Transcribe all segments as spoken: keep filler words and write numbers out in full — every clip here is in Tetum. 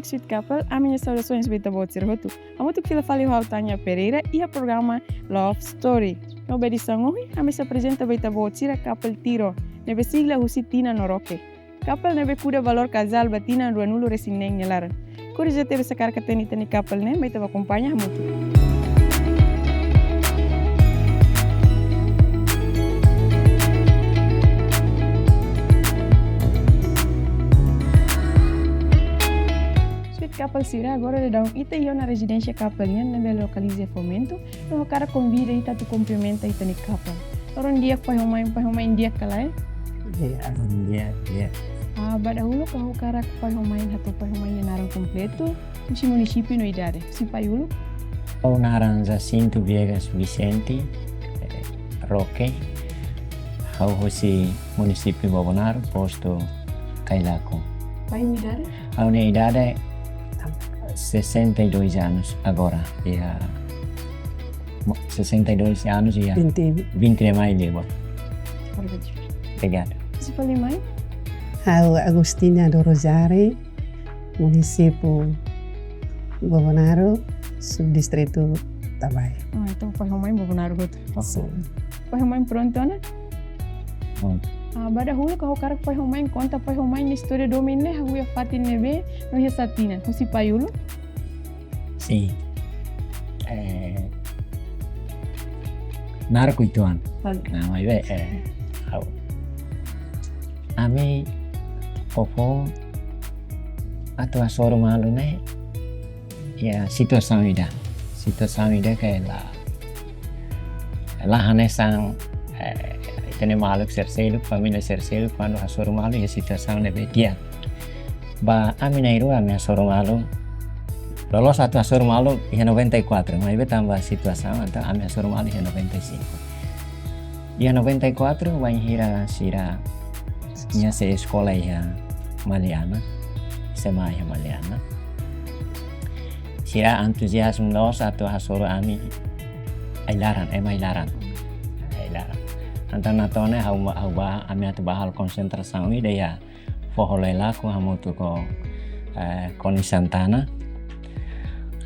Sweet Couple, ami-nia saudasoens ba ita-boot sira hotu. Hamutuk fila fali ho ha'u Tanya Pereira iha programa Love Story. No ba edisaun ohin, ami sei aprezenta ba ita-boot sira couple Tiro, ne'ebé sigla husi Tina no Roque. Couple ne'ebé kuda valór kazál ba tinan ruanulu-resin-neen nia laran. Kuriozidade sira hakarak hatene ita-nia couple ne'e, mai ita bá akompaña hamutuk. Sweet Couple sira, agora daudaun ita iha ona rezidénsia couple nian ne'ebé lokaliza iha Fomento, no hakarak konvida ita atu kumprimenta ita-nia couple. Loron di'ak pai ho mãe, pai ho mãe di'ak ka lae? Iya, iya, iya. Ah, ba dahuluk ha'u hakarak pai ho mãe, hato'o pai ho mãe nia naran kompletu, husi munisípiu no idade. Husi pai uluk? Ha'u naran Jacinto Viegas Vicente, eh, Roque. Ha'u husi munisípiu Bobonaro, postu Cailaco. Pai nia idade? Ha'u-nia idade sessenta e dois anos agora. Iha mo-, sessenta e dois anos iha vinte. Vinte de maio, Liwa. Parabéns. Obrigado. Husi fali mãe? Ha'u Agostina do Rosário, munisípiu Bobonaro, subdistritu Tabaé. Ah, entaun pai ho mãe Bobonaro hotu. Sin. Pai ho mãe prontu ona? Prontu. Ah, ba dahuluk ha'u hakarak pai ho mãe konta pai ho mãe nia istória domin ne'e, hahú iha fatin ne'ebé, no iha sá tinan, husi pai uluk? Sin. Eh, naruk uitoan. Oke. Nah, maibé, eh, ha'u. Ami fó foun atu hasoru malu ne'e, iha situasaun ida. Situasaun ida ke la, la hanesan, eh, ita-nia maluk sira seluk, família sira seluk, kuandu hasoru malu iha situasaun ne'ebé di'ak. Ba ami na'in-rua, ami hasoru malu. Loloos atu hasoru malu iha noventa e quatro, maibé tanba situasaun, entaun ami hasoru malu iha noventa e cinco. Iha noventa e quatro, bainhira sira-nia sei eskola iha Maliana, S M A iha Maliana. Sira entuziazmu loos atu hasoru ami ai-laran, ema ai-laran. Ai-laran. Entaun natoon ne'e ha'u, ha'u bá, ami atu bá halo konsentrasaun ida iha Foho Lailaku hamutuk ho, eh, Connie Santana.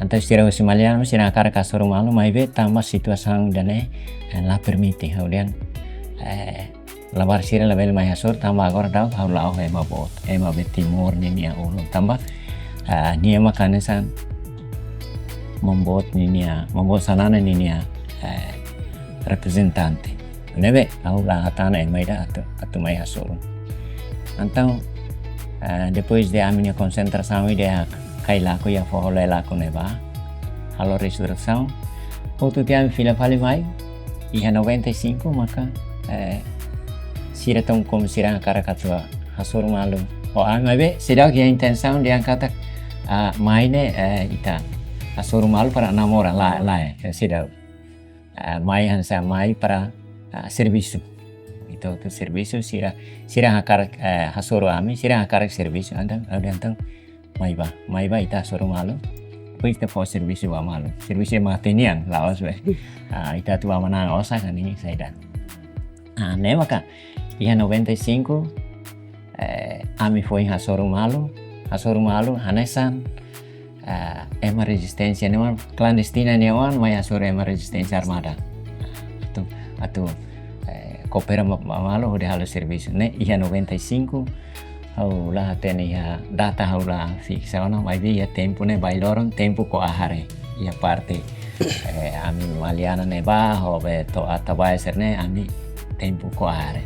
Entaun sira husi Maliana, sira hakarak hasoru malu, maibé tanba situasaun ida-ne'e, eh, la permite, ha'u dehan, eh, labarik sira labele mai hasoru, tanba agora daudaun ha'u la'o ho ema boot, ema be Timor ninia ulun, tanba, eh, nia maka hanesan maun boot ninia, maun boot Xanana ninia, eh, reprezentante. Ne'ebé, ha'u la hatán ema ida atu, atu mai hasoru. Entaun, eh, depois de ami-nia konsentrasaun ida Cailaco iha Foho Lailaku ne'ebá, halo rezolusaun, hotu tiha ami fila fali mai, iha noventa e cinco maka, eh, sira tun komu sira hakarak atu hasoru malu. Ho ami maibé, seidauk iha intensaun dehan katak, ah, mai ne'e, eh, ita hasoru malu para namora, la, lae, eh, seidauk. Ah, mai hanesan mai para, ah, servisu. Ita hotu servisu, sira, sira hakarak, eh, hasoru ami, sira hakarak servisu, entaun, entaun, entaun, mai bá, mai bá ita hasoru malu. Depois ita fó servisu ba malu. Servisu ema hatene nian, la'ós be. Ah, ita atu bá manán osan ka ne'e saida. Ah, ne'e maka, iha noventa e cinco, eh, ami foin hasoru malu, hasoru malu, hanesan, eh, ema rezisténsia ne'e oan, klandestina ne'e oan, mai hasoru ema rezisténsia armada. Atu, atu, eh, koopera ma-, ma-, malu hodi halo servisu. Ne'e, iha noventa e cinco, ha'u la hatene iha data, ha'u la fiksa ona, maibé iha tempu ne'e bailoron, tempu ko'a haree. Iha parte, eh, ami Maliana ne'ebá, ho be to'o Atabae sira-ne'e, ami tempu ko'a haree.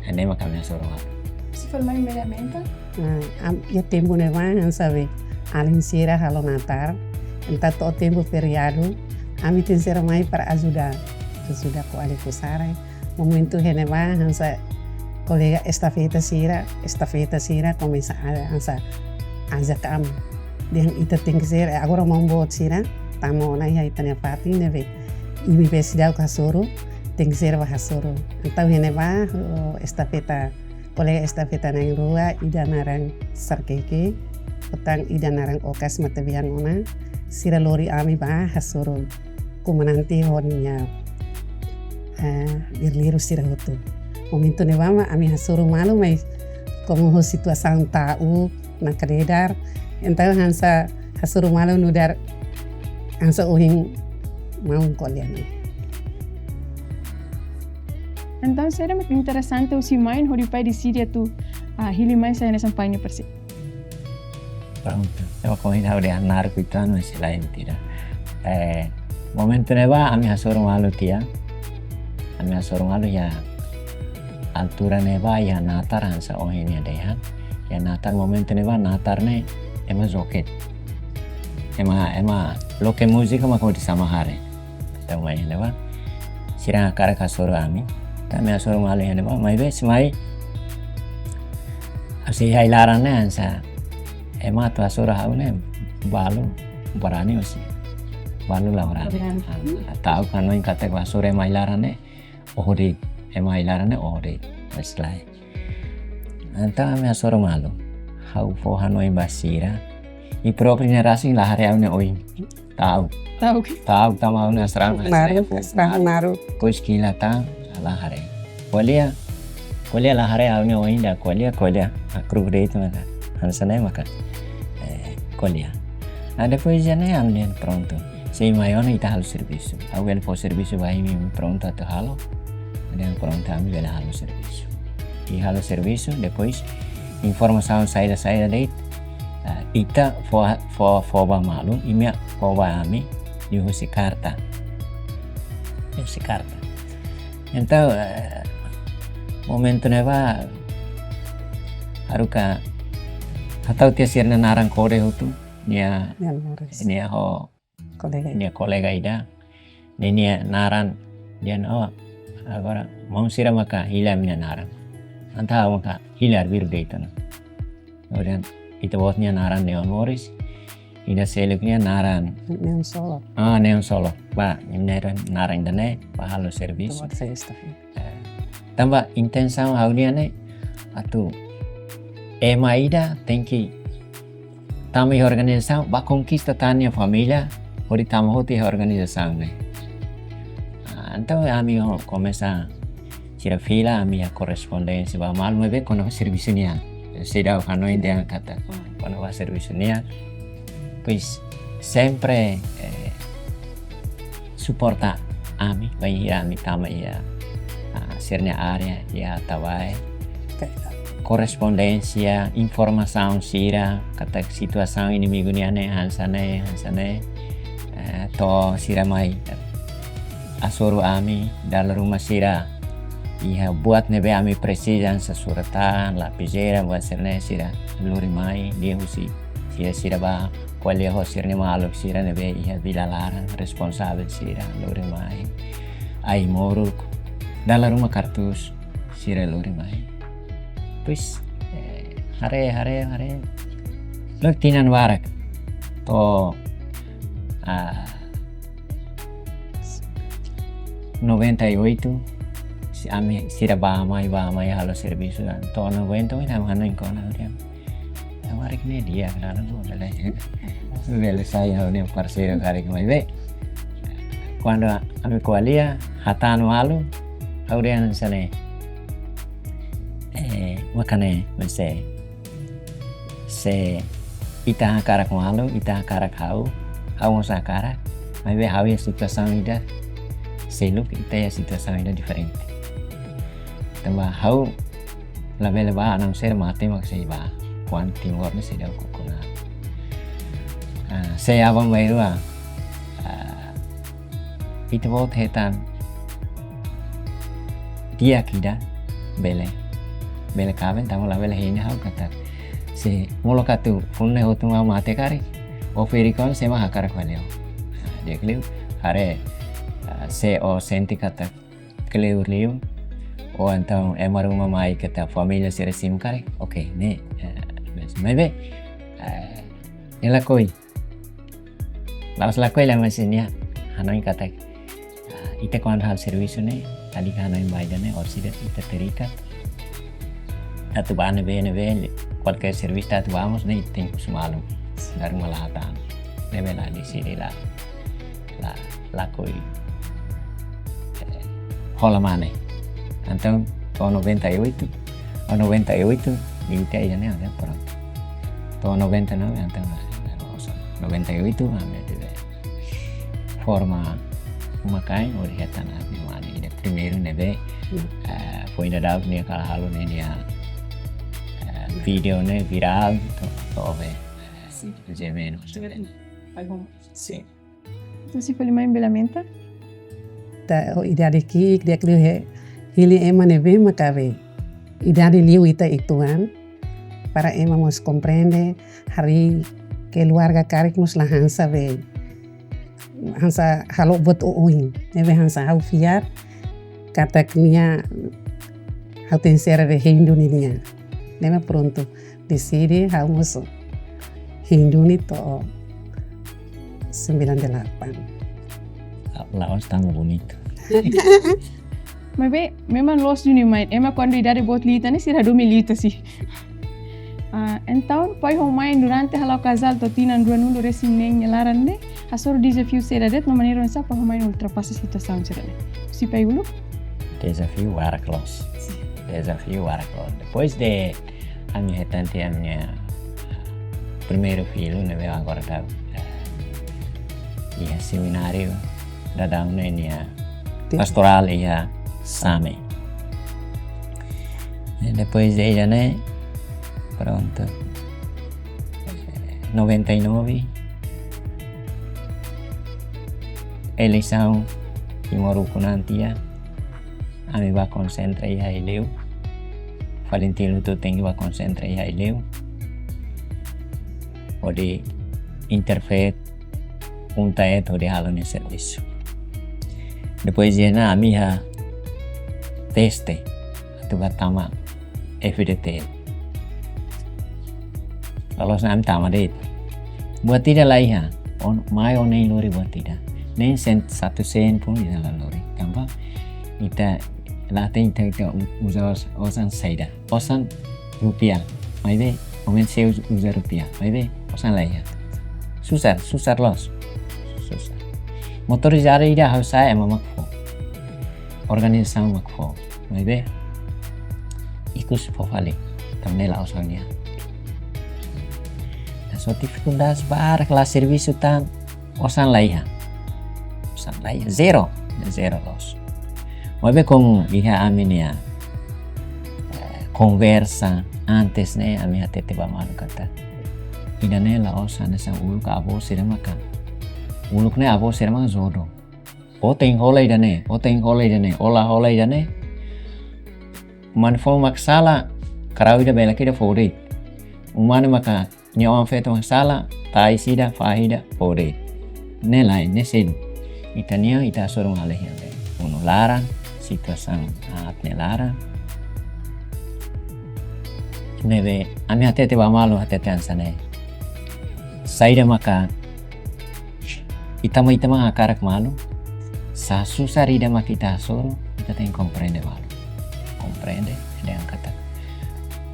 Ne'e maka ami hasoru malu. Husi fali mãe, mãe aumenta? Ah, am-, iha tempu ne'ebá, hanesan be, alin sira halo Natál, entaun to'o tempu feriadu, ami tenke sira mai para ajuda, ajuda ko'a liafuan sira. Momentu ne'ebá, hanesan kolega estafeta sira, estafeta sira komesa a-, hanesan ajak ami. Dehan ita tenke ser, agora maun boot sira tama ona iha ita-nia fatin ne'ebé imi be seidauk hasoru, tenke ser bá hasoru. Entaun ne'ebá, oh, estafeta, kolega estafeta na'in-rua, ida naran Sarkeke, ho tan ida naran Okas, matebian ona, sira lori ami bá hasoru komandante ho nia, eh, gerrillairu sira hotu. Momentu ne'ebá mak ami hasoru malu, mas komu ho situasaun ta'uk, na kredar, Entaun hanesan hasoru malu nu'udar hanesan ohin maun ko'alia ne'e. Entaun, saida mak interesante husi main hodi pai deside atu, ah, hili mai sai hanesan painel parseiro? Prontu. Ema ko'alia ha'u dehan naruk itu anu, selain tidak. Eh, momentu ne'ebá ami hasoru malu tiha. Ami hasoru malu iha altura ne'ebá iha natar hanesan ohin nia dehan. Iha natar momentu ne'ebá natar ne'e ema joget. Ema, ema loke múzika mak hodi sama haree. Entaun mai iha ne'ebá. Sira hakarak hasoru ami. Entaun ami hasoru malu iha ne'ebá. Maibé se mai. Husi ai-laran ne'e hanesan. Ema atu hasoru ha'u ne'e. Balu. Barani husi. Balu la barani. Barani. Ta'uk hanoin katak hasoru ema ai-laran ne'e. Oho de'it. Ema ai-laran ne'e oho de'it. Mas lae. Entaun ami hasoru malu. Ha'u fó hanoin ba sira. I própriu nia rasik la haree ha'u-nia oin. Ta'uk. Ta'uk. Ta'uk tanba ha'u-nia asrama. Naruk, asrama naruk. Depois kila tan, la haree. Ko'alia, ko'alia la haree ha'u-nia oin ida, ko'alia, ko'alia. Hakru'uk de'it maka. Hanesan ne'e maka. Eh, ko'alia. Ah, depois iha ne'e ami dehan prontu. Se mai ona ita halo servisu. Ha'u bele fó servisu ba imi, imi prontu atu halo. Dehan prontu ami bele halo servisu. I halo servisu, depois informasaun saida-saida de'it, ah, ita fó, fó, fó ba malu, imi fó ba ami, liuhusi karta. Liuhusi karta. Entaun, eh, momentu ne'ebá, haruka hatau tiha sira-nia naran kode hotu, nia, Nia naran. Nia ho Kolega. Nia kolega ida. Ne'e nia naran dehan, oh, agora maun sira maka hili ami-nia naran. Entaun ha'u maka hili arbiru de'it ona. Kemudian ita-boot nia naran Neon Morris. Ida seluk nia naran. Neon Solo. Ah, Neon Solo. Ba, imi-nia naran ida-ne'e, ba halo servisu. Ita-boot festa. Eh, tanba intensaun ha'u-nian ne'e atu ema ida tenke tama iha organizasaun, ba konkista tan nia família, hodi tama hotu iha organizasaun ne'e. Ah, entaun ami ho komesa sira fila, ami iha korrespondénsia ba malu, maibé kona-ba servisu nian. Seidauk hanoin dehan katak kona-ba servisu nian. Pois sempre, eh, suporta ami, bainhira ami tama iha, ah, sira-nia área iha Atabae. Oke. Korrespondénsia, informasaun sira, katak situasaun inimigu nian ne'e hanesan ne'e, hanesan ne'e. Eh, to'o sira mai, eh, hasoru ami, dala ruma sira iha buat ne'ebé ami presiza, hanesan surat-an, lapizeira, buat sira-ne'e sira lori mai, liuhusi sira, sira bá ko'alia ho sira-nia maluk sira ne'ebé iha vila laran, responsavel sira lori mai. Ai-moruk, dala ruma kartús sira lori mai. Pois, eh, haree, haree, haree. Loke tinan barak. To'o, ah, noventa e oito, si-, ami sira bá mai, bá mai halo servisu dan. To'o noventa e oito, ami hanoin kona-ba dehan. Agora ke nem dia, claro, não, bele, bele sai, ha'u-nia parseiru karik mai be. Kuandu ami ko'alia, hatán malu, ha'u dehan hanesan ne'e. Eh, maka ne'e, maibé se ita hakarak malu, ita hakarak ha'u, ha'u mós hakarak, maibé ha'u iha situasaun ida seluk, ita iha situasaun ida diferente. Tanba ha'u labele bá, a não ser mate mak sei bá. Kuandu Timor ne'e seidauk ukun. Ah, se aban-bainrua, ah, ita-boot hetan di'ak ida, bele, bele kaben, tanba labele hein ha'u katak. Se molok atu funu ne'e hotu mak mate karik, o ferik ona sé mak hakarak fali ha'u. Ah, di'ak liu, haree, ah, se o sente katak kleur liu, ou entaun ema ruma mai katak família sira simu karik. Oke, ne'e, eh, bes. Maibé, eh, ne'e lakohi. La'ós lakohi la, mas nia hanoin katak, ah, ita kuandu halo servisu ne'e, tadi ka hanoin ba ida-ne'e, orsida ita terikat. Atu bá ne'ebé, ne'ebé, kualkér servisu atu bá mós ne'e, tenke husu malu. Dala ruma la hatán. Ne'ebé la deside la, la, lakohi, eh, hola mane. Entaun, to'o noventa e oito, ou noventa e oito, ita iha ne'e, prontu. to'o noventa e nove, entaun, eh, noventa e oito, ami teve forma uma-kain, hodi hetan ami-nia mane ida primeiru ne'ebé, eh, foin dadauk nia hakarak halo ninia, eh, vídeo ne'e virál, to'o, to'o be, eh, Sin. G M N. Sin. Entaun, se fali mai bele aumenta? Ita, oh, idade ki'ik, di'ak liu he, hili ema ne'ebé maka be idade liu ita uitoan, para ema mós komprende, harii keluarga karik mós la hanesan be, hanesan halo buat oioin, ne'ebé hanesan ha'u fiar katak nia, ha'u tenke ser be hein duni nia. Ne'e mak prontu, deside ha'u mós hein duni to'o sembilan delapan. La'ós tão bonito. Maibé, memang loos duni mai. Ema kuandu idade boot liu ita ne'e, sira hadomi liu ita sih. Ah, entaun, Pai ho Mãe durante hala'o kazál to'o tinan ruanulu-resin-neen nia laran ne'e, hasoru dezafiu saida de'it, no maneira oinsá Pai ho Mãe ultrapasa situasaun sira-ne'e? Husi Pai uluk? Dezafiu barak loos. Dezafiu barak loos. Depois de ami hetan tiha ami-nia primeiru filho, ne'ebé agora ita, eh, iha semináriu, daudaun ne'e nia Sin. Pastorál iha Same. E depois de ida-ne'e, prontu. Noventa e nove, eleisaun Timor ukun-an tiha, ami bá konsentra iha Aileu. Falintil hotu tenke bá konsentra iha Aileu. Hodi interfere UNTAET hodi halo nia servisu. Depois de ne'e ami iha teste atu bá tama F D T L. Loloos ne'e ami tama de'it. Buat ida la iha. Ó-nia mai, ó-nia lori buat ida. Nein sen satu sen pun ita la lori. Tanba ita la hatene, ita, ita uza os-, osan saida. Osan rupiah. Maibé, momentu sei uza, uza rupiah. Maibé, osan la iha. Susar, susar loos. Susar. Motorizada ida ha'u sa'e ema mak fó. Organizasaun mak fó. Maibé, ikus fó fali. Tanba ne'e la'ós ha'u-nian. Hasoru difikuldade barak, la servisu tan, osan la iha. Osan la iha, zero. Zero loos. Maibé komu iha ami-nia, eh, konversa antes ne'e, ami hatete ba malu katak ida-ne'e la'ós hanesan uluk avó sira maka. Uluk ne'e avó sira maka jodo. Ó tenke hola ida-ne'e, ó tenke hola ida-ne'e, ó la hola ida-ne'e. Mane foun mak sala, karau ida belak ida fó de'it. Umane maka nia oan-feto mak sala, tais ida, fahi ida, fó de'it. Ne'e lae, ne'e seluk. Ita-nian, ita hasoru malirin de'it. Unu laran, situasaun aat nia laran. Ne'ebé, ami hatete ba malu, hatete hanesan ne'e. Saida maka ita mak, ita mak hakarak malu, sá susar ida mak ita hasoru, ita tenke komprende malu. Komprende, dehan katak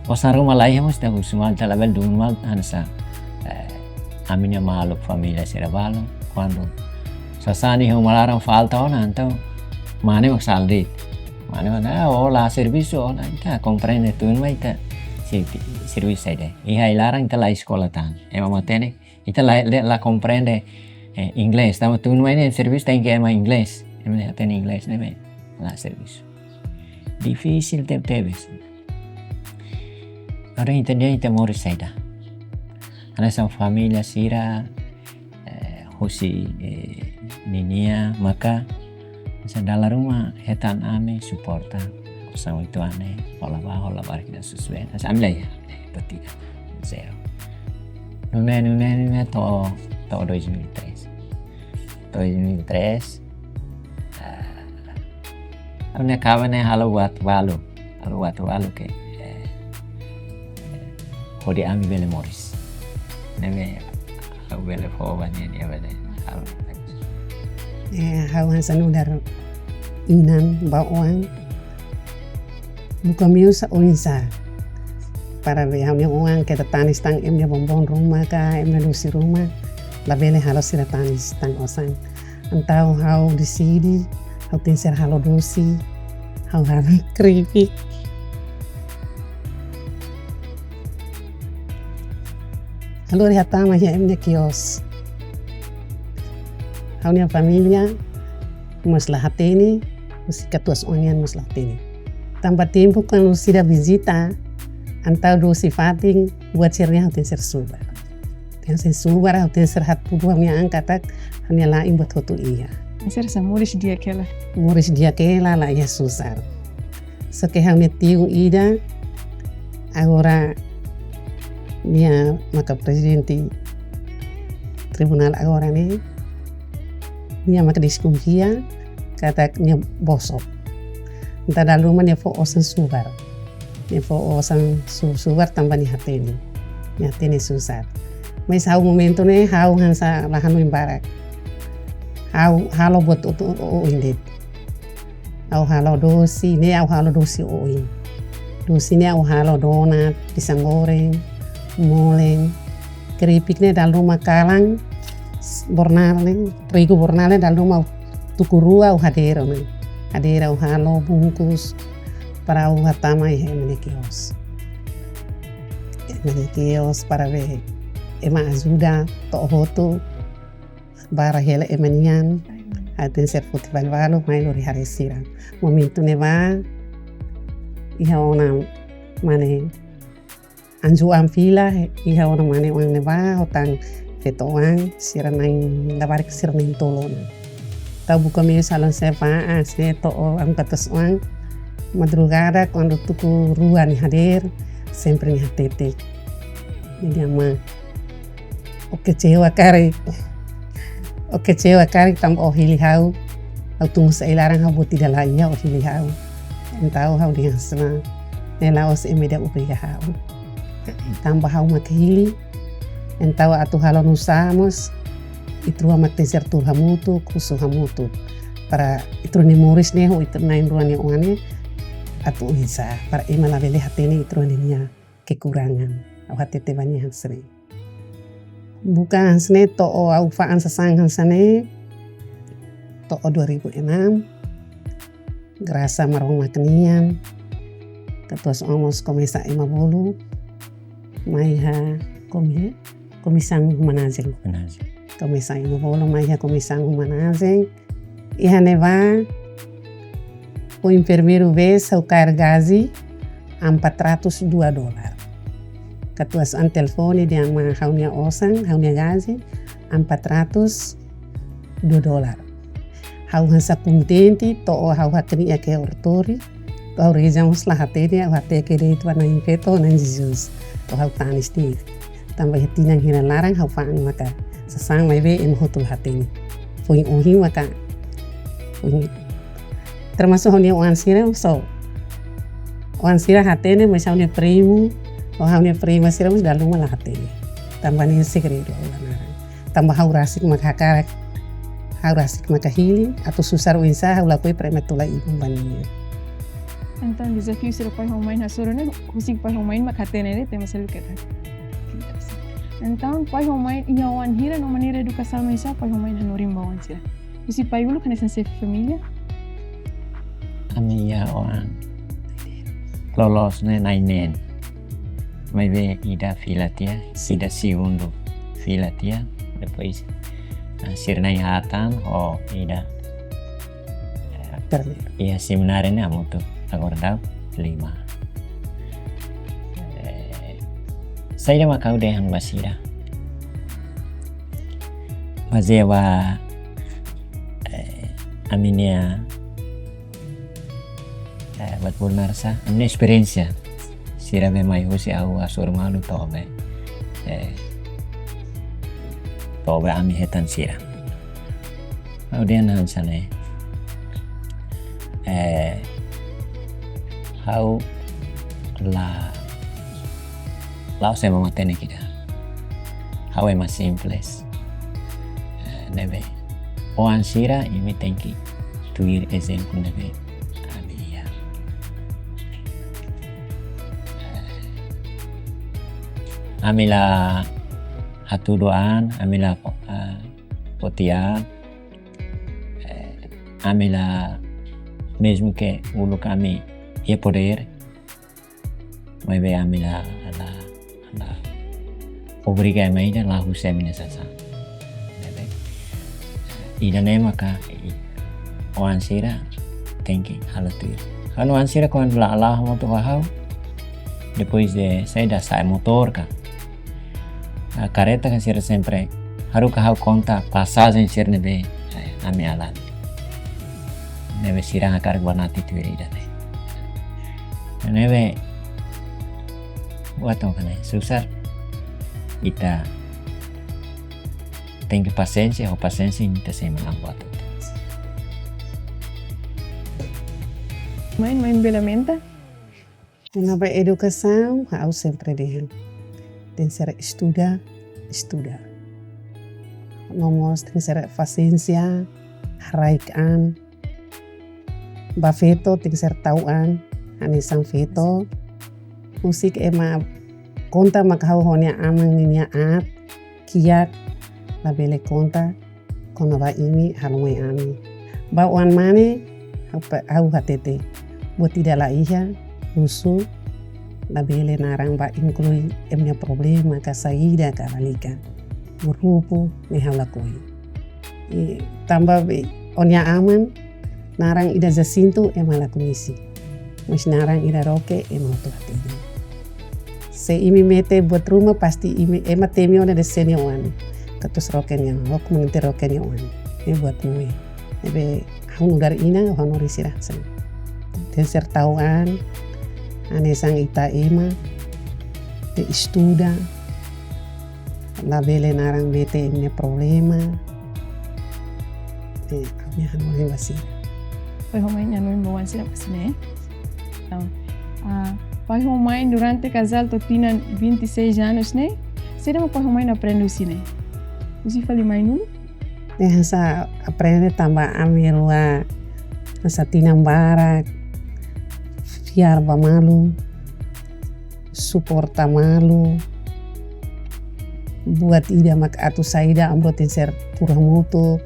osan ruma la iha mós ita husu malu, ita labele dun malu hanesan, eh, ami-nia maluk família sira balu, kuandu sasán iha uma laran falta ona, entaun mane mak sala de'it. Mane mak, ah, ó la servisu, ó la, ita komprende tun mai ita se-, servisu saida. Iha ai-laran ita la eskola tan. Ema matenek, ita la, la, la komprende, eh, inglés. Tanba tun mai ne'e servisu tenke ema inglés. Ema ne'e hatene inglés, ne'ebé la servisu. Difisil tebetebes. Agora ita-nia, ita moris saida. Hanesan família sira, eh, husi, eh, ninia maka, hanesan dala ruma hetan ami suporta. Osan uitoan ne'e, hola bá, hola bá, kita susue. Hanesan ami la iha, eh, partida. Zero. Nune'e, nune'e, nune'e, to'o, to'o dois mil e três. Dois mil e três. Ah, ami-nia kaben ne'e halo buat balu. Halo buat balu ke, eh, hodi ami bele moris. Ne'ebé ha'u bele fó ba nia, nia bele halo. Eh, ha'u hanesan nu'udar inan ba oan. Buka meius oinsá para be ha'u-nia oan keta tanis tan ema nia bombom ruma ka, ema nia dosi ruma, labele halo sira tanis tan osan. Entaun ha'u deside, ha'u tenke ser halo dosi, ha'u halo keripik. Ha'u lori hatama iha ema nia kios. Ha'u-nia família mós la hatene, husi katuas-oan nian mós la hatene. Tanba tempu kuandu sira vizita, entaun dosi fatin, buat sira-ne'e ha'u tenke subar. Tenke subar, ha'u tenke hatudu ha'u-nia an katak, ha'u-nia la'en buat hotu iha. Sira sa moris di'ak hela. Moris di'ak hela, la iha susar. Só ke ha'u-nia tiu ida, agora nia maka prezidente tribunál agora ne'e, nia maka deskonfia katak nia bosok. Entaun dala ruma nia fó osan subar. Nia fó osan su-, subar tanba nia hatene. Nia hatene susar. Mas ha'u momentu ne'e, ha'u hanesan la hanoin barak. Ha'u halo buat hotu oin de'it. Ha'u halo dosi, ne'e ha'u halo dosi oin. Dosi ne'e ha'u halo donat, pisang goreng, molen, keripik ne'e dala ruma kalan, s-, bornal ne'e, trigu bornal ne'e dala ruma tuku rua ha'u hadeer ona. Hadeer ha'u halo bungkus, para ha'u hatama iha ema nia kios. Ema nia kios para be ema ajuda to'o hotu, barak hela ema nian, ha'u tenke foti balu-balu, mai lori haree sira. Momentu ne'ebá, iha ona mane anju-oan fila, iha ona mane oan ne'ebá, ho tan feto-oan, sira na'in labarik sira na'in-tolu ona. Ha'u buka meius halo sé fa'an, sé to'o an katuas-oan, madrugada, kuandu tuku rua nia hadeer, sempre nia hatete. Nia dehan: "Ó kecewa karik. Ó kecewa karik tanba ó hili ha'u. Ha'u tun husi ai-laran ha'u buat ida la iha, ó hili ha'u." Entaun ha'u dehan hanesan ne'e: "La'ós ema ida obriga ha'u. Tanba ha'u mak hili. Entaun atu halo nusá mós, ita rua mak tenke tuur hamutuk, husu hamutuk. Para ita rua nia moris ne'e, ho ita na'in-rua nia oan ne'e, atu oinsá. Para ema labele hatene ita rua ninia kekurangan." Ha'u hatete ba nia hanesan ne'e. Buka hanesan ne'e to'o ha'u fa'an sasán hanesan ne'e, to'o dua ribu enam, grasa Maromak nian, katuas-oan mós komesa ema bolu, mai iha komi-, komisaun humanizing. Humanizing. Komesa ema bolu, mai iha komisaun humanizing. Iha ne'ebá, foin primeiru vez ha'u kaer gaji empat ratus dua dolar. Katuas-oan telefone dehan: "Mana, ha'u-nia osan, ha'u-nia gaji empat ratus dua dolar." Ha'u hanesan kontente, to'o ha'u hakne'ak iha oratóriu, to'o ha'u reza mós la hatene, ha'u hateke de'it ba Nai feto, Nai Jesus. To'o ha'u tanis de'it. Tanba iha tinan hira laran ha'u fa'an maka sasán, maibé ema hotu la hatene. Foin ohin maka, foin, termasuk ha'u-nia oan sira, so, oan sira hatene, mas ha'u-nia primu, ho ha'u-nia prima sira mós dala ruma la hatene. Tanba ne'e segredu ha'u la naran. Tanba ha'u rasik mak hakarak, ha'u rasik mak hili, atu susar oinsá ha'u lakohi para ema tula ibun ba nia. Entaun, dezafiu sira pai ho mãe hasoru ne'e, husik pai ho mãe mak hatene de'it, ema seluk ketak. Entaun, pai ho mãe iha oan hira no maneira edukasaun oinsá pai ho mãe hanorin ba oan sira? Husi pai uluk hanesan xefe família? Ami iha oan loloos ne'e na'in-neen. Maibé ida fila tiha, ida segundu fila tiha, depois, ah, sira na'in-haat tan, ho ida, eh, primeiru. Iha semináriu ne'e hamutuk, agora daudaun lima. Eh, saida mak ha'u dehan ba sira? Bazeia ba, eh, ami-nia, eh, buat bolu naran sá, ami-nia esperiénsia. Sira be mai husi ha'u hasoru malu to'o be, eh, to'o be ami hetan sira. Ha'u dehan hanesan ne'e. Eh, ha'u la, la'ós ema matenek ida. Ha'u ema simples. Eh, ne'ebé oan sira imi tenke tuir ezemplu ne'ebé ami iha. Eh, ami la hatudu an, ami la, eh, foti an, eh, ami la, mezmu ke uluk ami iha podér, maibé ami la, la, la, obriga ema ida la husu ema nia sasán. Ne'ebé ida-ne'e maka i-, oan sira tenke halo tuir. Ha'u-nia oan sira kuandu la, la'o hamutuk ho ha'u, depois de saida, sa'e motór ka, ah, karreta ka, sira sempre haruka ha'u konta pasajen sira ne'ebé, eh, ami alin. Ne'ebé sira hakarak banati tuir ida-ne'e. Ne'ebé buat mak ne'e susar, ita tenke pasiénsia, ho pasiénsia ita sei manán buat hotu. Main, main bele aumenta. Kona-ba edukasaun, ha'u sempre dehan: tenke ser estuda, estuda. No mós tenke ser pasiénsia, haraik an. Ba feto tenke ser tau an, hanesan feto. Husik ema konta maka ha'u ho nia aman ninia aat, kiak, labele konta kona-ba imi halo mai ami. Ba oan mane, ha'u pa-, ha'u hatete, buat ida la iha, husu, labele naran ba inklui ema nia problema ka saida ka lalika. Grupu ne'e ha'u lakohi. I tanba be, ó-nia aman, naran ida Jacinto ema la koñese. Mas naran ida Roque ema hotu hatene. Se imi mete buat ruma, pasti imi, ema temi ó dehan senior oan. Katak Roque nia, ó komunidade Roque nia oan. Ne'e buat moe. Ne'ebé ha'u nu'udar inan, ha'u hanorin sira hanesan ne'e. Tenke ser tau an, hanesan ita ema, tenke estuda, labele naran mete ema nia problema. Eh, ami hanorin ba sira. Pai ho main, hanorin ba oan sira ba sira ne'e. Entaun, ah, pai ho main durante kazál to'o tinan vinte e seis anos ne'e, saida mak pai ho main aprende husi ne'e? Husi fali main dulu? Ne'e hanesan aprende tanba ami rua hanesan tinan barak, fiar ba malu, suporta malu, buat ida mak atu saida, ami rua tenke ser tuur hamutuk,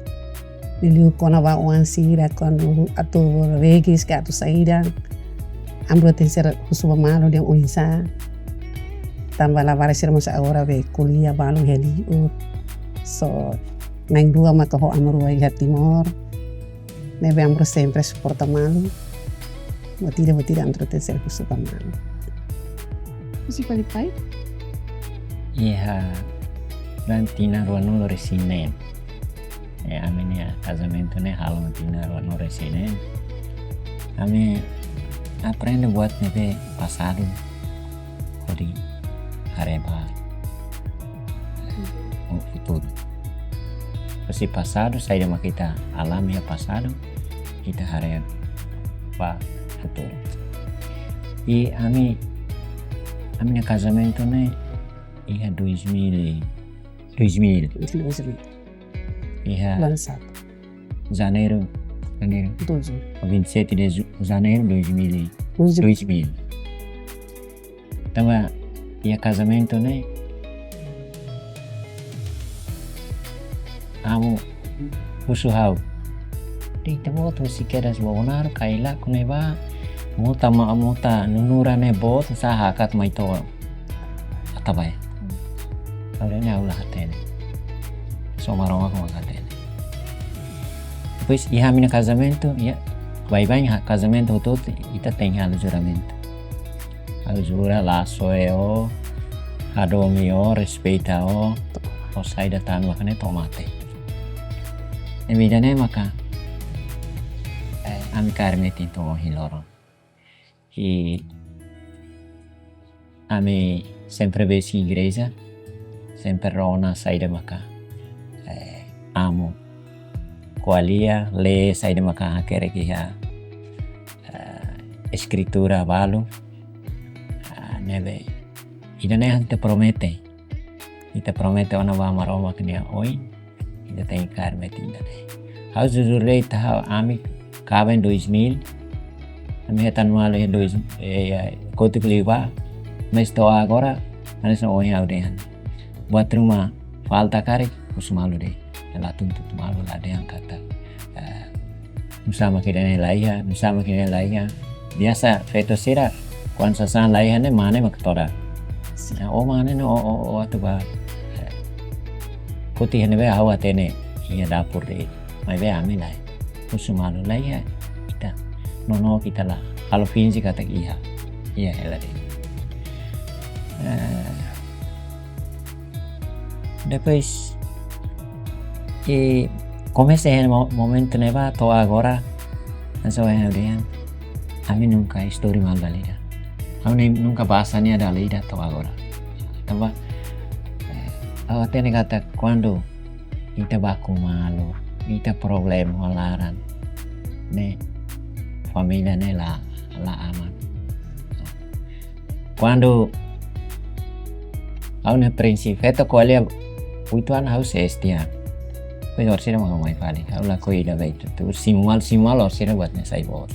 liuliu kona-ba oan sira, kuandu atu regis ka atu saida, ami rua tenke ser husu ba malu dehan oinsá. Tanba labarik sira mós agora be ko'alia balu iha li'ur. So, na'in-rua maka ho ami rua iha Timor. Ne'ebé ami rua sempre suporta malu. Buat ida, buat ida ami rua tenke ser husu ba malu. Husi fali pai? Iha, durante tinan ruanulu-resin-neen. Eh, ami-nia kazamentu ne'e halo tinan ruanulu-resin-neen. Ami aprende buat ne'ebé pasadu hodi haree ba futuru. Husi pasadu, saida mak ita alami iha pasadu, ita haree ba futuru. I ami, ami-nia kazamentu ne'e iha dois mil, dois mil. Dois mil. Iha Bulan satu. Janeiru, janeiru. Tujuh. Vinte e sete de ju-, janeiru dois mil, Dois mil. dois mil. Tanba iha kazamentu ne'e, amu husu ha'u: "Deita boot husi kedas Bobonaro, Kailaku ne'ebá, mota ma-, mota nunuran ne'e boot, sá hakat mai to'o Atabae?" Ha'u dehan ha'u la hatene. Só Maromak mak hatene. Depois, iha ami-nia kazamentu, iha, baibain iha kazamentu hotu-hotu, ita tenke halo juramentu. Halo jura, la soe ó, hadomi ó, respeita ó, ó saida tan maka ne'e to'o mate. Ne'ebé ida-ne'e maka, eh, ami kaer metin to'o ohin loron. I ami sempre besik igreja, sempre rona saida maka, eh, amu ko'alia, lee saida maka hakerek iha, eh, eskritura balu. Ah, ne'ebé ida-ne'e ita promete. Ita promete ona ba Maromak nia oin, ita tenke kaer metin ida-ne'e. Ha'u jujur de'it, ha'u, ami kaben dois mil, ami hetan malu iha dois, eh, iha kotuk liubá, mas to'o agora, hanesan ohin ha'u dehan. Buat ruma falta karik, husu malu de'it. La tuntut malu, la dehan katak, eh, nusá mak ida-ne'e la iha, nusá mak ida-ne'e la iha. Biasa feto sira, kuandu sasán la iha ne'e mane mak tora. Ó mane ne'e, ó, ó, ó atu ba Foti iha ne'ebé ha'u hatene iha dapur de'it. Maibé ami lae. Husu malu lae iha. Ita. Nonook ita la. Halo finje katak iha. Iha hela de'it. Eh, depois, i komesa iha mo-, momentu ne'ebá to'o agora, hanesan ohin ha'u dehan, ami nunka istori malu dala ida. Ami nunka basa nia dala ida to'o agora. Tanba, eh, ha'u hatene katak kuandu ita baku malu, ita problema ho laran, ne'e família ne'e la, la aman. Kuandu ha'u-nia prinsípiu, feto ko'alia, uituan ha'u sestian. Depois orsida maka mai fali, ha'u lakohi ida be ita tuur, simu malu, simu malu orsida buat ne'e sai boot.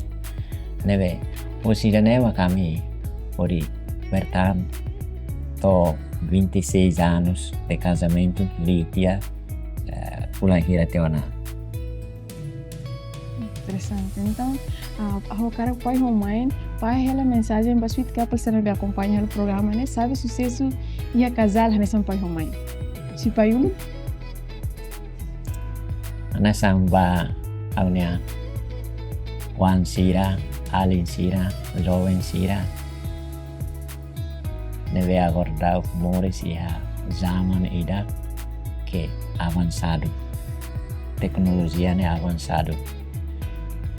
Ne'ebé, orsida ne'e maka ami hodi bertahan to'o vinte e seis anos de casamento, liu tiha, eh, fulan hira tiha ona. Interesante. Entaun, ah, ha'u hakarak pai ho mãe, pai hela mensajen ba Sweet Couple sira ne'ebé akompaña hela programa ne'e, sabe susesu iha kazál hanesan pai ho mãe. Husi pai uluk? Hanesan ba ha'u-nia oan sira, alin sira, joven sira. Ne'ebé agora daudaun moris iha zaman ida ke avansadu. Teknolojia ne'e avansadu.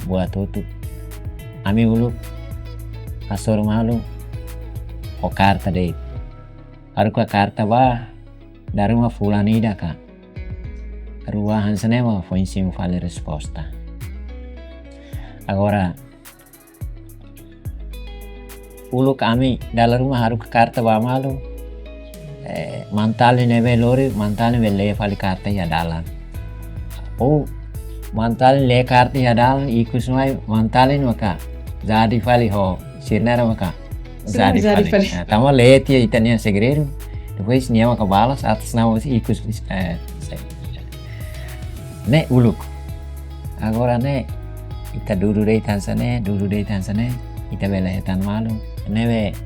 Buat hotu. Ami uluk hasoru malu ho karta de'it. Haruka karta ba dala ruma fulan ida ka rua hanesan ne'e mak foin simu fali resposta. Agora, uluk ami dala ruma haruka karta ba malu, eh, mantalin ne'ebé lori, mantalin bele lee fali karta iha dalan. Ou mantalin lee karta iha dalan, ikus mai mantalin maka jadi fali ho sira-ne'e maka jadi fali. Nah, tanba lee tiha ita-nia segredu, depois nia maka balas atas nama si ikus, eh, sai. Ne'e uluk. Agora ne'e, ita dudu de'it hanesan ne'e, dudu de'it hanesan ne'e, ita bele hetan malu. Ne'ebé,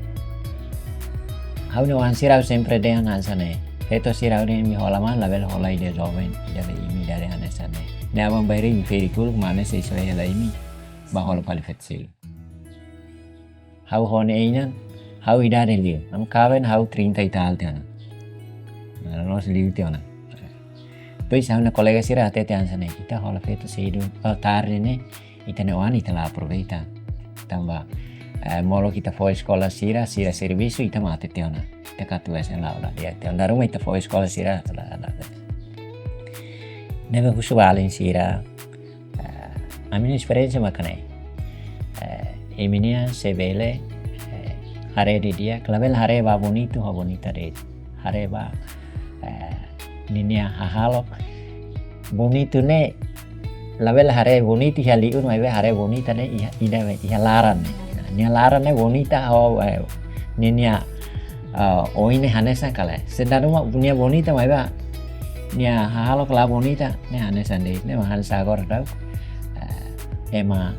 ha'u-nia oan sira ha'u sempre dehan hanesan ne'e. Feto sira ha'u dehan imi hola malu, labele hola ida joven, ida be imi ida dehan hanesan ne'e. Ne'e aban-bainrua imi ferik uluk, mane sei soe hela imi, bá hola fali feto seluk. Ha'u ho nia inan, ha'u idade liu. Ami kaben ha'u trinta e tal tiha ona. Nah, loloos liu tiha ona. Depois ha'u-nia kolega sira hatete hanesan ne'e, ita hola feto sedu, oh, tarde ne'e, ita-nia oan ita la aproveita. Tanba, eh, molok ita fó eskola sira, sira servisu, ita mate tiha ona. Ita katuas la'o la di'ak tiha ona. Dala ruma ita fó eskola sira, la, la, la. Ne'ebé husu ba alin sira, eh, ami-nia esperiénsia maka ne'e. Eh, imi-nian se bele, eh, haree didi'ak, labele haree ba bonitu ho bonita de'it. Haree ba, eh, ninia hahalok. Bonitu ne'e, labele haree bonitu iha li'ur, maibé haree bonita ne'e iha, ida be, iha laran ne'e. Nah, nia laran ne'e bonita ho, eh, ninia, eh, oin ne'e hanesan ka lae. Se dala ruma nia bonita maibé nia hahalok la bonita, ne'e hanesan de'it, ne'e mak hanesan agora daudaun. Eh, ema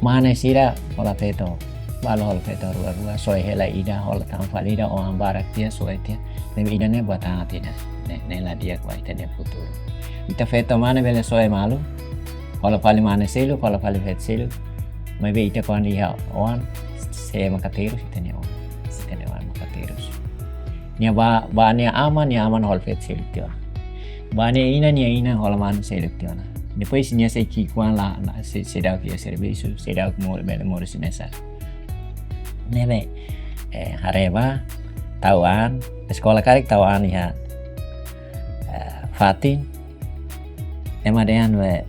mane sira hola feto balu, hola feto rua-rua, soe hela ida, hola tan fali ida, oan barak tiha, soe tiha. Ne'ebé ida-ne'e buat haat ida. Ne'e, ne'e la di'ak ba ita-nia futuru. Ita feto mane bele soe malu, hola fali mane seluk, hola fali feto seluk. Maibé ita kuandu iha oan, sé maka terus, ita-nia oan. Ita-nia oan maka terus. Nia bá, bá nia aman, nia aman hola feto seluk tiha ona. Bá nia inan, nia inan hola mane seluk tiha ona. Depois nia sei ki'ikoan la, la, sei, seidauk iha servisu, seidauk mo-, bele moris mesak. Ne'ebé, eh, haree ba, tau an, eskola karik tau an iha, eh, fatin, ema dehan be,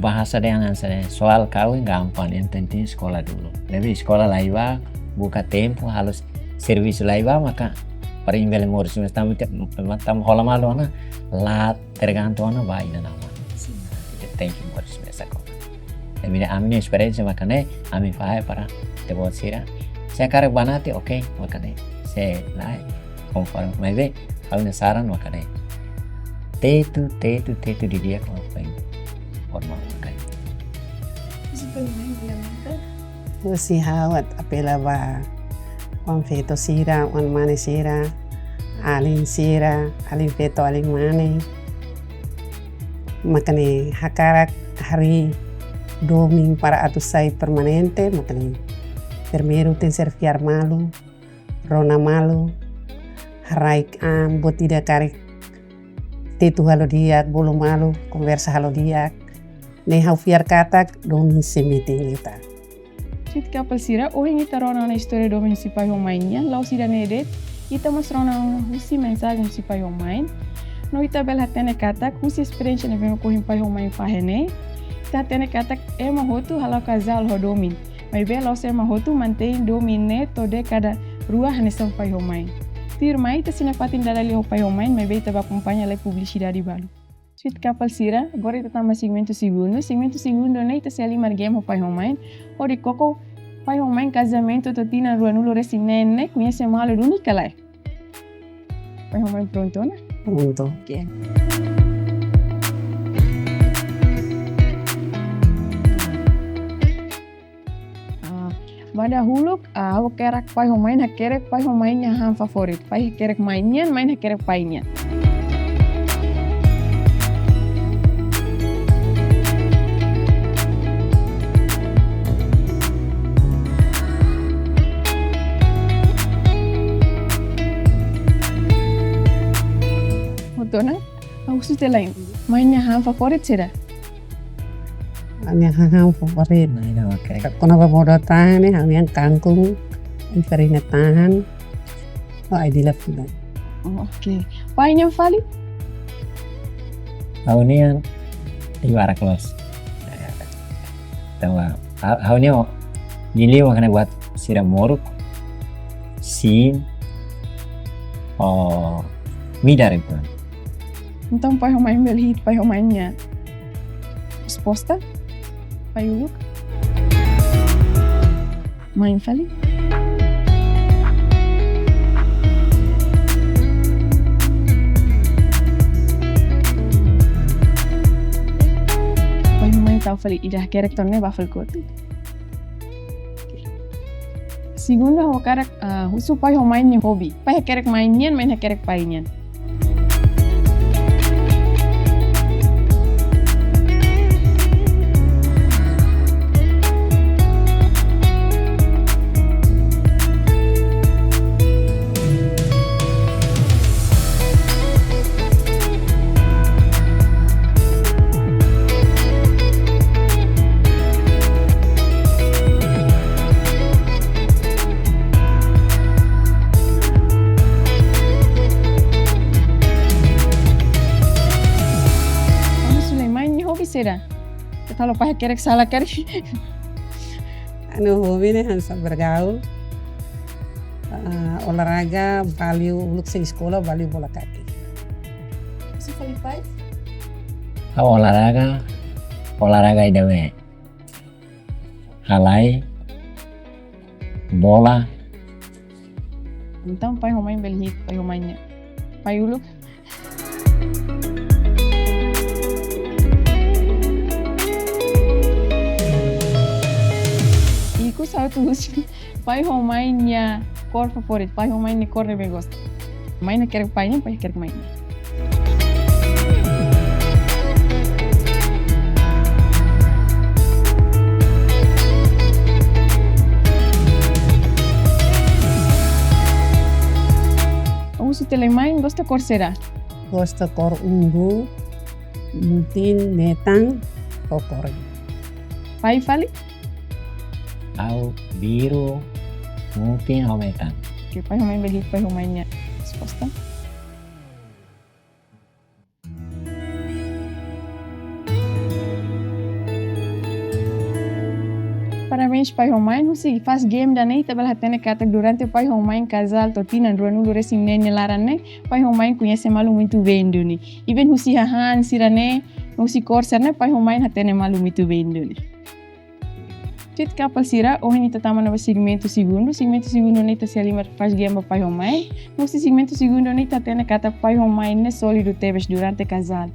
bahasa dehan hanesan ne'e, soal kawin gampang, yang penting sekolah dulu. Jadi sekolah laiha ba, buka tempu, halo servisu laiha ba, maka para imi bele moris mesak, tanba, tanba hola malu ona, la tergantung ona ba inan-aman. Sin. Ita tenke moris mesak ona. Ami-nia, ami-nia esperiénsia maka ne'e, ami fahe para ita-boot sira. Se hakarak banati, oke, maka ne'e. Se lae, konforme. Maibé, ha'u-nia saran maka ne'e. Tetu, tetu, tetu didi'ak maka ne'e. Formal maka ne'e. Husi ha'u atu apela ba oan feto sira, oan mane sira, alin sira, alin feto, alin mane, mak ne'e hakarak harii domin para atu sai permanente, mak ne'e primeiru tenke ser fiar malu, rona malu, haraik an, buat ida karik tetu halo di'ak, bolu malu, konversa halo di'ak. Ne'e ha'u fiar katak domin sei metin ita. Sweet couple sira, ohin ita rona ona istória domin husi pai ho mãe nian, la'ós ida-ne'e de'it, ita mós rona ona husi mensajen husi pai ho mãe. No ita bele hatene katak, husi esperiénsia ne'ebé mak ohin pai ho mãe fahe ne'e, ita hatene katak ema hotu hala'o kazál ho domin. Maibé la'ós ema hotu mantein domin ne'e to'o dékada rua hanesan pai ho mãe. Tuirmai ita sei nafatin dada lia ho pai ho mãe, maibé ita bá akompaña lai publisidade balu. Sweet couple sira, agora ita tama segmentu segundu. Segmentu segundu ne'e ita sei halimar game ho pai ho mãe. Hodi koko pai ho mãe kazamentu to'o tinan ruanulu resin neen ne'e, koñese malu duni ka lae? Pai ho mãe prontu ona? Prontu. Oke. Ah, ba dahuluk, ah, ha'u hakerek pai ho mãe hakerek pai ho mãe nia hahán favorit. Pai hakerek mãe nian, mãe hakerek pai nian. Hotu ona, ha'u husu tiha lai. Mãe nia hahán favorit saida? Ha'u-nia hahán favorit. Nah, ini oke. Kona-ba modo tahan ne'e, ha'u-nian kangkung, i farina tahan, ho ai-dilak fila. Oh, oke. Pai nian fali? Ha'u-nian ibarak los. Tanba, ha'u, ha'u-nian, liuliu mak ne'e buat sira moruk, sin, ho midar itu. Entaun, pai ho mãe bele hi'it pai ho mãe nia resposta? Pai uluk? Mãe fali? Pai ho mãe tau fali ida hakerek tan ne'e ba fali kotuk. Segundu, ha'u hakarak, ah, husu pai ho mãe nia hobi. Pai hakerek mãe nian, mãe hakerek pai nian. Vamos, Sulaiman, nia hobi saida? Ita halo pai hakerek sala karik. Ha'u-nia hobi ne'e hanesan bergaul. Ah, olahraga, bá liu uluk sei eskola, bá liu bola kaki. Husu fali pai? Ha'u olahraga, olahraga ida-ne'e. Halai, bola. Entaun, pai ho mãe bele hi'it pai ho mãe nian. Pai uluk? Ikus, ha'u atu husu pai ho mãe nia kór favorit, pai ho mãe nia kór ne'ebé gosta. Mãe hakerek pai nian, pai hakerek mãe nian. Ha'u husu tiha lai, mãe gosta kór saida? Gosta kór ungu, mutin, metan, ho kór. Pai fali? Ha'u biru, mutin ho metan. Oke, pai ho mãe bele hi'it pai ho mãe nia resposta. Parabéns pai ho mãe, husi fase game ida-ne'e ita bele hatene katak durante pai ho mãe kazál to'o tinan ruanulu resin neen nia laran ne'e, pai ho mãe koñese malu muito bem duni. Even husi hahán sira-ne'e, husi kór sira-ne'e, pai ho mãe hatene malu muito bem duni. Sweet couple sira, ohin ita tama ona ba segmentu segundu. Segmentu segundu ne'e ita sei halimar fase game ba pai ho mãe. No husi segmentu segundu ne'e ita hatene katak pai ho mãe ne'e sólidu tebes durante kazál.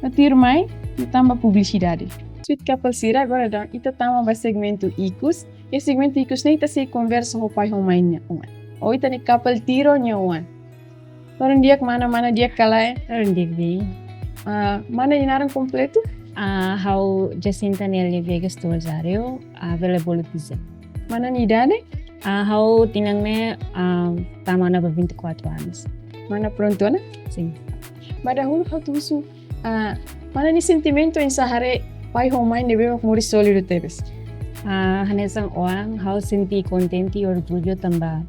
No tuirmai, ita tama ba publisidade. Sweet couple sira, agora daudaun ita tama ba segmentu ikus. Iha segmentu ikus ne'e ita sei konversa ho pai ho mãe nia oan. Ou ita-nia couple tiro nia oan. Loron di'ak mana, mana di'ak ka lae? Loron di'ak, Bi. Ah, mana nia naran kompletu? Ah, ha'u Jacinta Nelia Viegas do Rosário, ah, bele bolu Tizé. Mana nia idade? Ah, ha'u tinan ne'e, ah, tama ona ba vinte e quatro anos. Mana prontu ona? Sin. Ba dahuluk ha'u atu husu, ah, mana nia sentimentu oinsá haree pai ho mãe ne'ebé mak moris sólidu tebes? Ah, hanesan oan, ha'u sente kontente i orgullu tanba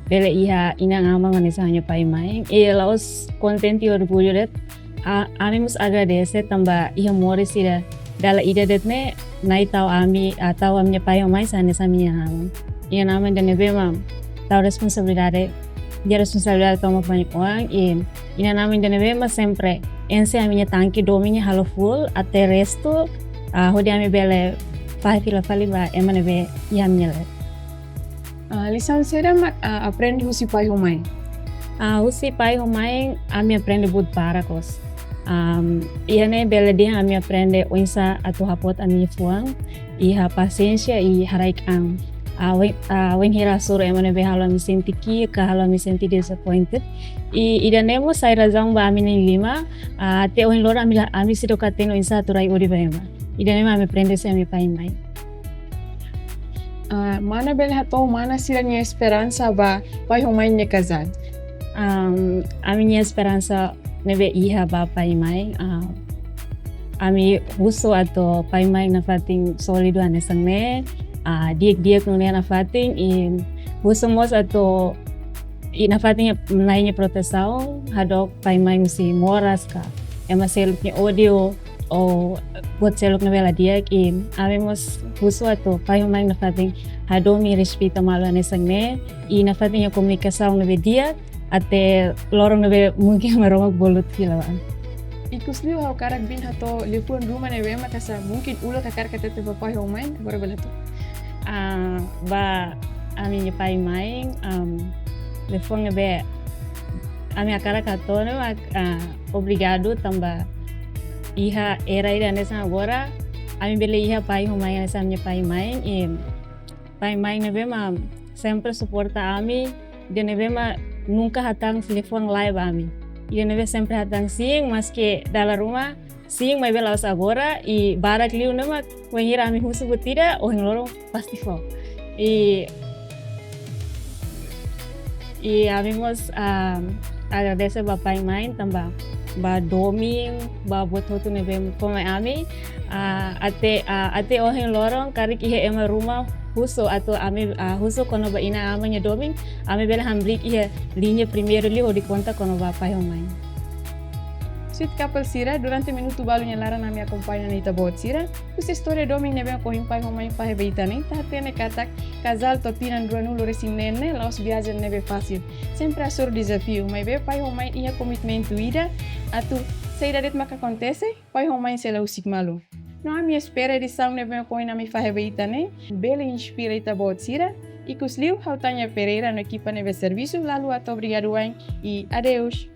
bele iha inan-aman hanesan ha'u-nia pai-mãe. I la'ós kontente i orgullu de'it, a, ami mós agradese tanba iha moris ida, dala ida de'it ne'e, Na'i tau ami, ah, tau ami-nia pai ho mãe sai hanesan ami-nia inan-aman. Inan-aman ida ne'ebé mak tau responsabilidade, iha responsabilidade tomak ba nia oan, i inan-aman ida ne'ebé mak sempre enxe ami-nia tanke domin ne'e halo full até restu, ah, hodi ami bele fahe fila fali ba ema ne'ebé iha ami-nia leet. Ah, lisaun saida mak, ah, aprende husi pai ho mãe? Ah, husi pai ho mãe, ami aprende buat barak loos. Am, iha ne'e bele dehan ami aprende oinsá atu hapotu ami-nia fuan, iha pasiénsia i haraik an. Ah, wain, ah, wainhira hasoru ema ne'ebé halo ami sente ki'ik, ka halo ami sente disappointed. I, ida-ne'e mós sai razaun ba ami na'in-lima, ah, até ohin loron ami la, ami seidauk hatene oinsá atu rai odi ba ema. Ida-ne'e mak ami aprende husi ami pai ho mãe. Ah, mana bele hato'o mana sira-nia esperansa ba pai ho mãe nia kazál? Am, ami-nia esperansa ne'ebé iha ba pai ho mãe, ah, ami husu atu pai ho mãe nafatin sólidu hanesan ne'e, ah, di'ak-di'ak nune'e nafatin, i husu mós atu i nafatin iha Na'i nia protesaun, hadook pai ho mãe husi moras ka ema seluk nia ódiu, ou buat seluk ne'ebé la di'ak, i ami mós husu atu pai ho mãe nafatin hadomi, respeita malu hanesan ne'e, i nafatin iha komunikasaun ne'ebé di'ak, até loron ne'ebé mungkin Maromak bolu tiha ba. Ikus liu ha'u hakarak bin hato'o liafuan ruma ne'ebé mak hanesan mungkin uluk hakarak hatete ba pai ho mãe, agora bele hato'o. Ah, ba ami-nia pai ho mãe, am, liafuan ne'ebé ami hakarak hato'o ne'e mak, ah, obrigadu tanba iha era ida hanesan agora, ami bele iha pai ho mãe hanesan ami-nia pai ho mãe, i pai ho mãe ne'ebé mak sempre suporta ami, ida ne'ebé mak nunka hatán liafuan lae ba ami. Ida ne'ebé sempre hatán sin, maski dala ruma sin, maibé la'ós agora, i barak liu ne'e mak wainhira ami husu buat ida, ohin loron pasti fó. I, i ami mós, ah, agradese ba pai ho mãe tanba ba domin, ba buat hotu ne'ebé fó mai ami, ah, até, ah, até ohin loron karik iha ema ruma husu atu ami, ah, husu kona-ba inan-aman nia domin, ami bele hamriik iha liña primeiru liu hodi konta kona-ba pai ho mãe. Sweet couple sira, durante minutu balu nia laran ami akompaña ona ita-boot sira husi istória domin ne'ebé ohin pai ho mãe fahe ba ita ne'e, ita hatene katak kazál to'o tinan ruanulu resin neen ne'e la'ós viajen ne'ebé fasil. Sempre hasoru dezafiu, maibé pai ho mãe iha komitmentu ida atu saida de'it maka akontese, pai ho mãe sei la husik malu. No ami espera edisaun ne'ebé ohin ami fahe ba ita ne'e bele inspira ita-boot sira. Ikus liu ha'u Tanya Pereira no ekipa ne'ebé servisu la haluha hato'o obrigadu wa'in i adeus.